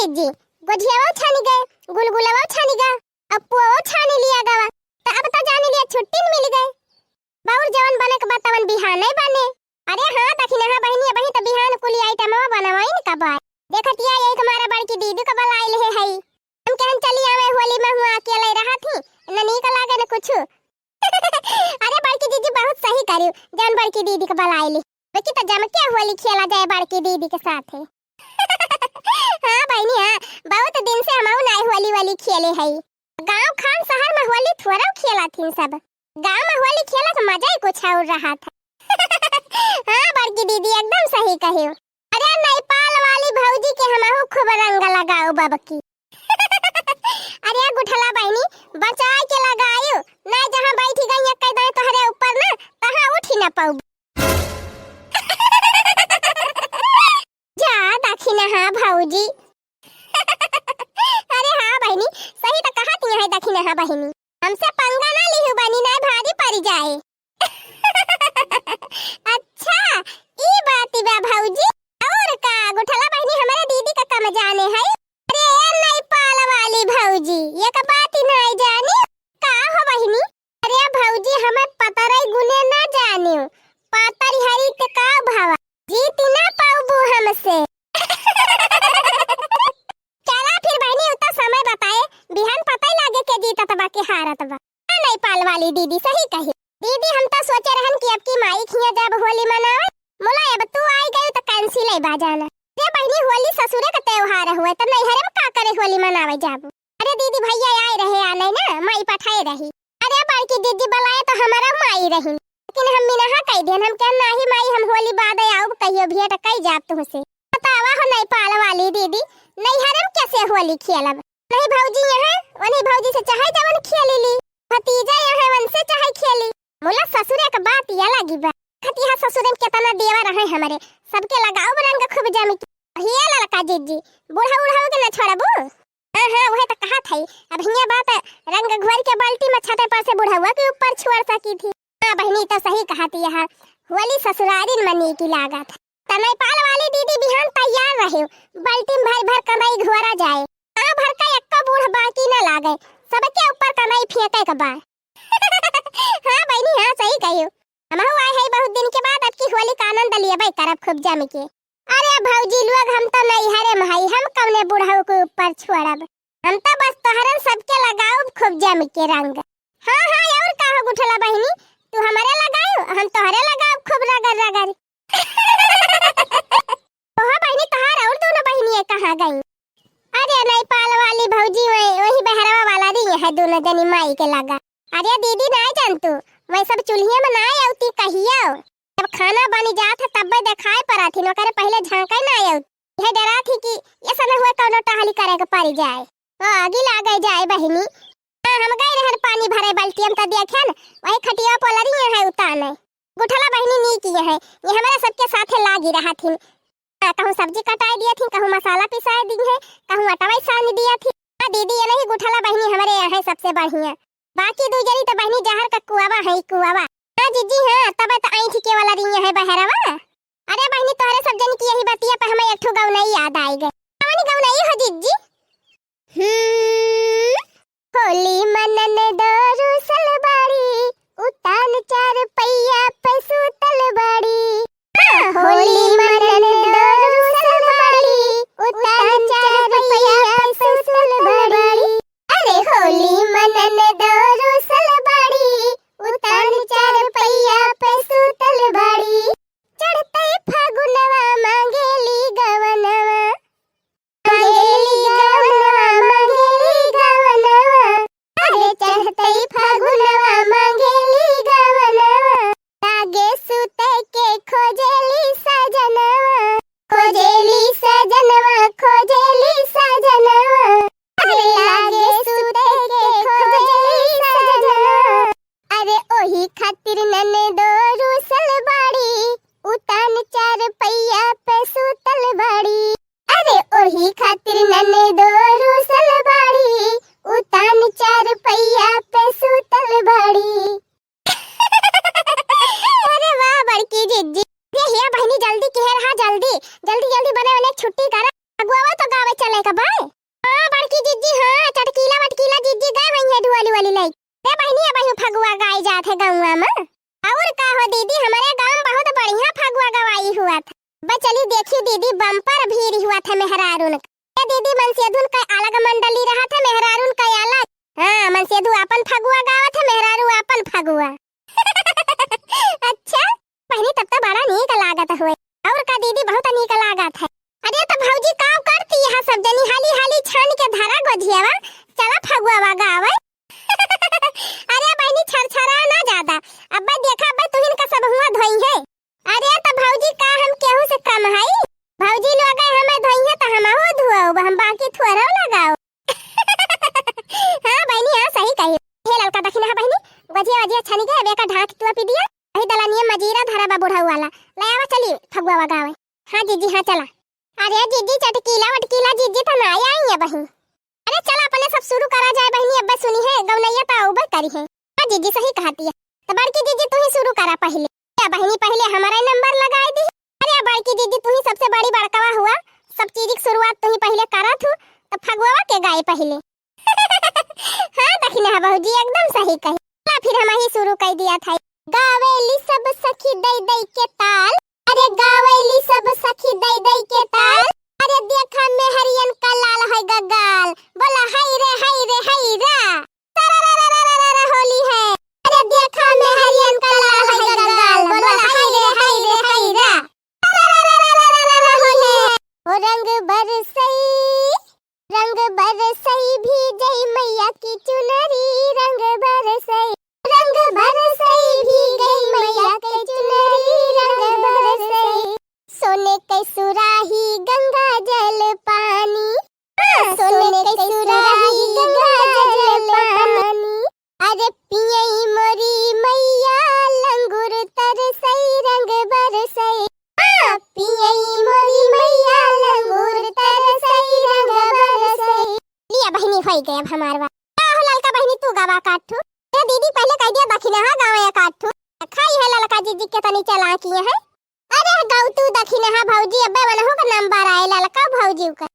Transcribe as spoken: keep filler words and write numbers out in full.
जीजी, गोझियावा छानी गए, गुलगुलावा छानी गा, अब पुआवा छानी लिया गवा, त अब त जानी लिया छुट्टी न मिल गए। बाउर जवन बने के बा तवन बिहाने बने। अरे हाँ दखिनहा बहिनी, अबहीं त बिहान कुली आइटमवा बनवाइन का बा। देखत या यही हमारा बड़की दीदी का बलाइल है हई। हम कहन चली आवे, होली में हुआ अकेले रहत ही, न नीक लागे न कुछु। अरे बड़की जीजी बहुत सही करियो, जवन बड़की दीदी का बलाइली। देखी त जम के होली खेला जाए बड़की दीदी के साथे। हाँ बहिनी हाँ, बहुत दिन से हमहू नाई होली वोली खेले हई। गाँव खान शहर में होली थोड़ा खेला थीन सब। गाँव में होली खेला के मजा ही कुछ और रहा था। हाँ बड़की दीदी एकदम सही कहियो। अरे नेपाल वाली भौजी के हमहू खूब रंग लगाओ बबकी। अरे गुठला बहिनी, बचाए के लगायो, ना जहाँ बैठी गई है कह दे तोहरे ऊपर ना, तहाँ उठी ना पाऊ। जा दखिनहा भौजी। अरे हाँ बहिनी, सही त कहत ही है दखिनहा बहिनी। हमसे पंगा ना लिहू बहिनी, ना भारी पड़ी जाए। अच्छा, ई बात बा भौजी। और का गुठला बहिनी हमरे दीदी का कम जाने है? अरे ए नेपाल वाली भौजी, एक बात ही नहीं जानी। का हो बहिनी? अरे भौजी, हमें पतरई गुने ना जानियो, पातर हरी ते का भवा, जीत ना पाउबू हमसे। चला फिर बहिनी, उतना समय बताए, बिहान पता ही लागे के जीतत बा के हारत बा। आ नेपाल वाली दीदी सही कही। दीदी, हम तो सोचे रहन कि अब की माई खिया जब होली मनावे, मुला अब तू आई गई तो कैंसिल है बा जाना। रे बहिनी, होली ससुरे का त्योहार हुए तो नैहरे में का करे होली मनावे जाबू? अरे दीदी, भैया आए रहे आने ना, माई पठाए रही। अरे बड़की दीदी बुलाए तो हमारा माई रही, लेकिन हम मिनहा कह देन, हम कहन नाही माई, हम होली बाद आउब, कहियो भेंट कई जाब तुमसे। बतावा हो नेपाल वाली दीदी, नैहरे में कैसे होली खेलब? नहीं भौजी यहाँ, उन्हीं भौजी से चाहे जवन खेली ली, भतीजा यहाँ उनसे चाहे खेली। मुला ससुरे के बात ये लगी बा। खतिया ससुरे में कितना देवर रहे हमारे, सबके लगाओ रंग खूब जमी के। हे ललका जीजी, बूढ़ा उढ़ाओ के ना छोड़बू? हाँ, हाँ, वही तो कहत है। अब हियाँ बात रंग घोर के बाल्टी में छते पर से बुढ़वा के ऊपर छोड़ सकी थी। हाँ बहिनी, तो सही कहत है, होली ससुरारिन में नीकी लागत। त नेपाल वाली दीदी बिहान तैयार रहे, बाल्टी में भर भर कमाई घोरा जाए। हाँ, भर का एक्को बूढ़ बाकी न लागे, सबके ऊपर कमाई फेंके के बा। हाँ बहिनी, हाँ, सही कहियो। हमहू आए है बहुत दिन के बाद, अब की होली का आनंद लियबे करब खूब जम के। अरे भौजी लोग, हम तो नैहरे में हई, हम कौने बुढ़ऊ के ऊपर छोड़ब? हम तो बस तोहरन सबके लगाउब खूब जम के रंग। हाँ, हाँ, और का हो गुठला बहिनी, तू हमरे लगायो, हम तोहरे लगाउब खूब रगड़ रगड़। ओहो बहिनी, तोहार और दोनों बहिनिये कहाँ गई? अरे नेपाल वाली भौजी, वही, वही बहरवा वाला रही है दोनों जनी माई के लगा। अरे दीदी, ना जान तू, वही सब चूल्हिया में ना आउती कहियो। जब खाना बनी जात है तब्बे देखाए पड़ा थी, ओकरे पहले झांके ना आउती। यह डरा थी कि ऐसा न हुए कौनो टहली करे के पड़ जाए। ओ, आगी लागे जाए बहिनी। हाँ, हम गए रहन पानी भरे बाल्टी, हम तो देखेन, वही खटिया पर लड़ी है उताने। गुठला बहिनी नीक ही है, ये हमारे सबके साथे लागी रहा थी। हाँ, कहूँ सब्जी कटाए दिया थी, कहूँ मसाला पिसाए दी है, कहूँ अटवाई सान दिया थी। हाँ दीदी, ये नहीं गुठला बहिनी हमारे यहाँ है सबसे बढ़िया। बाकी दू जनी तो बहिनी जहर का कुआवा है, कुआवा। हाँ जीजी, हाँ, तब तो ऐंठ के वाला रही है बहरवा। अरे बहिनी, तोहरे सब जनी की यही बतिया पे हमें एक ठो गौनई याद आई गए। कौन गौनई हो जीजी? हम्म, होली मनन दौरू सलबाड़ी, उतान चार पहिया पे सूतल बाड़ी। हाँ, होली मनन दौरू सलबाड़ी, उतान चार पहिया पे सूतल बाड़ी। अरे होली मनन दौरू सलबाड़ी, उतान चार पहिया पे सूतल बाड़ी। चढ़ते फागुनवा मांगेली गवनवा, मांगेली गवनवा, मांगेली गवनवा। अरे चढ़तई फागुनवा मांगेली गवनवा। लागे सूते के खोजेली सजनवा। खोजेली सजनवा, खोजेली सजनवा। अरे लागे सूते के खोजेली सजनवा। अरे ओही खातिर ननदो रूसल बाड़ी, उतान चार पहिया पे सूतल बाड़ी। अरे ओही खातिर ननदो रूसल बाड़ी, उतान चार पहिया पे सूतल बाड़ी। अरे वाह बड़की जिज्जी। ये हिया बहिनी जल्दी किहे रहा, जल्दी, जल्दी, जल्दी बने बने छुट्टी करा। अगुआ तो गावे चले का बा। देखियो दीदी, बम्पर भीड़ हुआ था मेहरारून का। ए दीदी, मनसेधुन का अलग मंडली रहा था, मेहरारून का अलग। हाँ, मनसेधु आपन फगुआ गावत है, मेहरारू आपन फगुआ। अच्छा, बहिनी तब तो बड़ा नीक लागत होए। और का दीदी, बहुत नीक लागत है। अरे तो भौजी का करती यहाँ सब जनी, हाली हाली छान के धरा गोझियावा, चला फगुआ गावे। अरे बहिनी, छरछरा ना ज्यादा, अब्बे देखा, अब्बे तुहिन का सब हुआ धोई है। अरे तो भौजी का हम केहू से कम हई? भौजी लोग हमें धोई है तो हमहू धोब, हम बाकी थोड़ो लगाओ। हाँ बहिनी, हाँ सही कही। हे ललका दखिनहा बहिनी, गोझिया वजिया छनी गए, बेका ढाक तू पी दिया। वही दलनिया मजीरा धरा बा बुढ़ऊ वाला, ले आवा चली फगुआ गावे। हाँ जीजी, हाँ चला। अरे जीजी, चटकीला वटकीला जीजी तो ना आई है बहिन। अरे चला अपने सब शुरू करा जाए बहिनी, अब्बे सुनी है गौनैया तो अउबे करी है। हाँ जीजी सही कहती है। तो बड़की जीजी तू ही शुरू करा पहले। या बहिनी पहले हमारा नंबर लगाई दी। अरे बड़की जीजी तू ही सबसे बड़ी बड़कवा हुआ, सब चीज की शुरुआत तू ही पहले करा थू, तो फगुआ के गाए पहले। हाँ दखिनहा भौजी एकदम सही कही। ला फिर हम ही शुरू कर दिया था। गावेली सब सखी दई दई के ताल, अरे गावेली सब सखी दई दई के ताल। अरे देखा मेहरियन का लाल है गगाल, बोला हाय रे, हाय रे, हाय रा। सारा रा रा रा रा रा रा होली है। अरे देखा मेहरियन का लाल है गगाल, बोला हाय रे, हाय रे, हाय रा। सारा रा रा रा रा रा रा होली है। ओ रंग बरसई, रंग बरसई भीजई मैया की चुनरी, रंग बरसई, रंग बरसई भीजई मैया की चुनरी, रंग बरसई। सोने के सुराही गंगा जल पानी, हाँ, सोने के सुराही गंगा जल पानी। अरे पियई मोरी मैया लंगुर तरसई रंग बरसई। हाँ, पियई मोरी मैया लंगुर तरसई रंग बरसई। लिया बहिनी, होई गए अब हमार बात। का हो ललका बहिनी, तू गावा काठू? ए दीदी, पहले कह दिया दखिनहा गावे काठू। खाई है ललका जीजी के तनी चालाकी है। अरे गौ तू दखिनहा भौजी, अब्बे वनहु का नंबर आए ललका भौजी का।